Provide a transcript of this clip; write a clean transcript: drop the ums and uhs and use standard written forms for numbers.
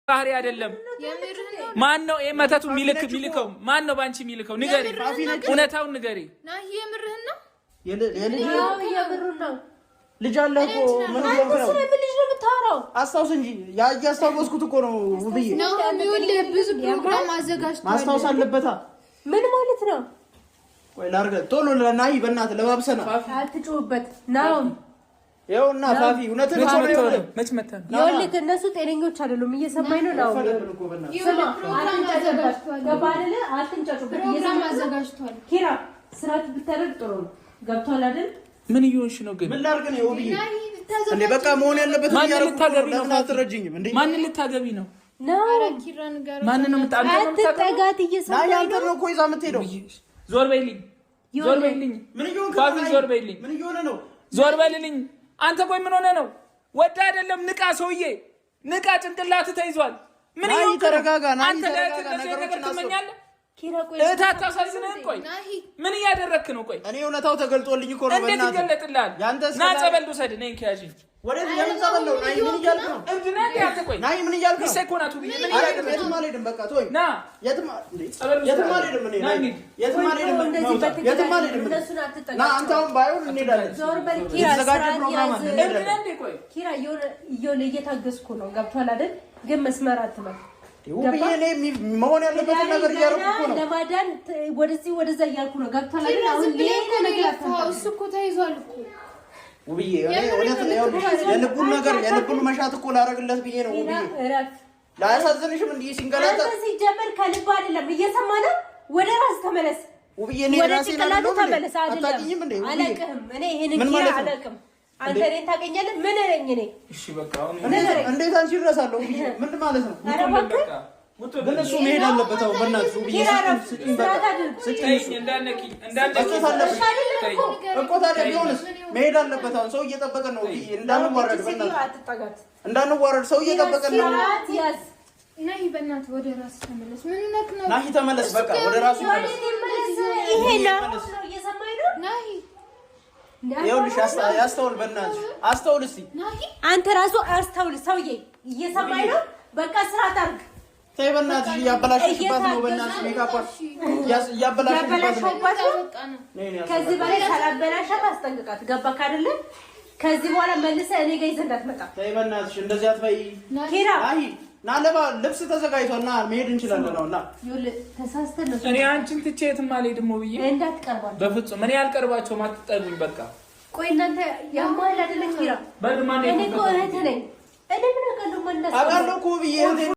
ባህሪ አይደለም። ማን ነው ይሄ መተቱ የሚልከው? ማን ነው በአንቺ የሚልከው? ንገሪ፣ እውነታውን ንገሪ። የምርህን ነው? ልጅ አለ እኮ ምን ነው? ልጅ ነው የምታወራው? አስታውስ እንጂ እያስታወስኩት እኮ ነው ውብዬ። ብዙ ፕሮግራም አዘጋጅቷል። ማስታወስ አለበታ። ምን ማለት ነው? ቆይ ላድርገህ ቶሎ ናሂ፣ በእናትህ ለባብሰና አትጩህበት ናው ይኸውና ፋፊ እውነትህን እኮ ነው። መች መተህ ነው? ይኸውልህ እነሱ ጤነኞች አይደሉም። እየሰማኝ ነው። ናው አትንጫጩበት። ኪራ ስርዓት ብታደርግ ጥሩ ነው። ገብቶሃል አይደል? ምን እየሆንሽ ነው ግን? ምን ላድርግ ነው ውብዬ? እንዴ በቃ መሆን ያለበት ማንን ልታገቢ ነው? ለምን አትረጂኝም እንዴ? ማንን ልታገቢ ነው? ማንን ነው አትጠጋት። እየሰማኝ ነው። ነው እኮ ይዛ የምትሄደው። ዞር በይልኝ፣ ዞር በይልኝ፣ ፋፊ ዞር በይልኝ። ምን እየሆነ ነው? ዞር በይልኝ። አንተ ቆይ ምን ሆነ ነው? ወደ አይደለም። ንቃ ሰውዬ፣ ንቃ። ጭንቅላት ተይዟል። ምን ይሁን? ተረጋጋ። አንተ ነገር ትመኛለህ። እህት አታሳዝንህም? ቆይ ምን እያደረግክ ነው? ቆይ እኔ እውነታው ተገልጦልኝ እኮ ነው። እንዴት ይገለጥልሃል? ና ጸበል ውሰድ። እኔን ከያዥኝ ወደዚህ ለምን ጸበል ነው? ናይ ምን እያልክ ነው? እብድ ነህ እንዴ አንተ? ቆይ ናይ ምን እያልክ ነው? ሚስቴ እኮ ናት ውብዬ። ምን እያልክ ነው? የትም አልሄድም። በቃ ተወኝ። ና የትም አልሄድም። እኔ ናይ የትም አልሄድም። የትም አልሄድም። ና አንተ አሁን ባይሆን እንሄዳለን። የተዘጋጀ ፕሮግራም አለ። እብድ ነህ እንዴ? ቆይ ኪራ የሆነ እየታገዝኩ ነው። ገብቶሃል አይደል? ግን መስመር አትመል ውብዬ። እኔ መሆን ያለበትን ነገር እያደረኩ እኮ ነው። ለማዳን ወደዚህ ወደዛ እያልኩ ነው። ገብቶሃል አይደል? አሁን ሌላ ነገር እሱ እኮ ተይዟል እኮ ውብዬ እውነት የልቡን ነገር የልቡን መሻት እኮ ላደርግለት ብዬ ነው። ውብዬ ላያሳዝንሽም እንዲህ ሲንገላታ ሲጀመር ከልብ አይደለም። እየሰማ ነው። ወደ ራስ ተመለስ ውብዬ። እኔ ራሴን ተመለስ። አታውቂኝም እንዴ? አላውቅህም። እኔ ይሄንን ኪራ አላውቅም። አንተ እኔን ታውቀኛለህ? ምን ነኝ እኔ? እሺ በቃ አሁን እንዴት አንቺ እረሳለሁ? ውብዬ ምን ማለት ነው? ግን እሱ መሄድ አለበት። አሁን በእናትሽ ውብዬ ስጪኝ፣ በቃ ስጪኝ። እኮ ታዲያ ቢሆንስ መሄድ አለበት። አሁን ሰው እየጠበቀን ነው። ውብዬ እንዳንዋረድ፣ በእናትሽ እንዳንዋረድ፣ ሰው እየጠበቀን ነው። ናሂ በእናትህ ወደ ራስህ ተመለስ። ምን ነክ ነው? ናሂ ተመለስ፣ በቃ ወደ ራሱ ይመለስ። ይሄ ነው እየሰማኝ ነው ናሂ። ይኸውልሽ አስተውል፣ በእናትሽ አስተውል እስኪ አንተ ራሱ አስተውል ሰውዬ፣ እየሰማኝ ነው። በቃ ስርዓት አድርግ። ተይ በእናትሽ እያበላሸሽባት ነው። በእናትሽ ሜካፓ እያበላሸሽባት ነው። ከዚህ በላይ ሳላበላሻት አስጠንቅቃት። ገባክ አይደለ? ከዚህ በኋላ መልሰህ እኔ ጋር ይዘህ እንዳትመጣ። ተይ በእናትሽ እንደዚህ አትበይ ኪራ። አይ ና ለባ ልብስ ተዘጋጅቷል። ና መሄድ እንችላለን። ነው ና ተሳስተን ነው። እኔ አንቺን ትቼ የትም አልሄድም ውብዬ። እንዳትቀርባቸው በፍጹም እኔ አልቀርባቸውም። አትጠጉኝ በቃ። ቆይ እናንተ ያማል አይደለ ኪራ? በር ማን እኔ እኮ እህትህ ነኝ። እኔ ምን አውቃለሁ? ማን አውቃለሁ እኮ ውብዬ።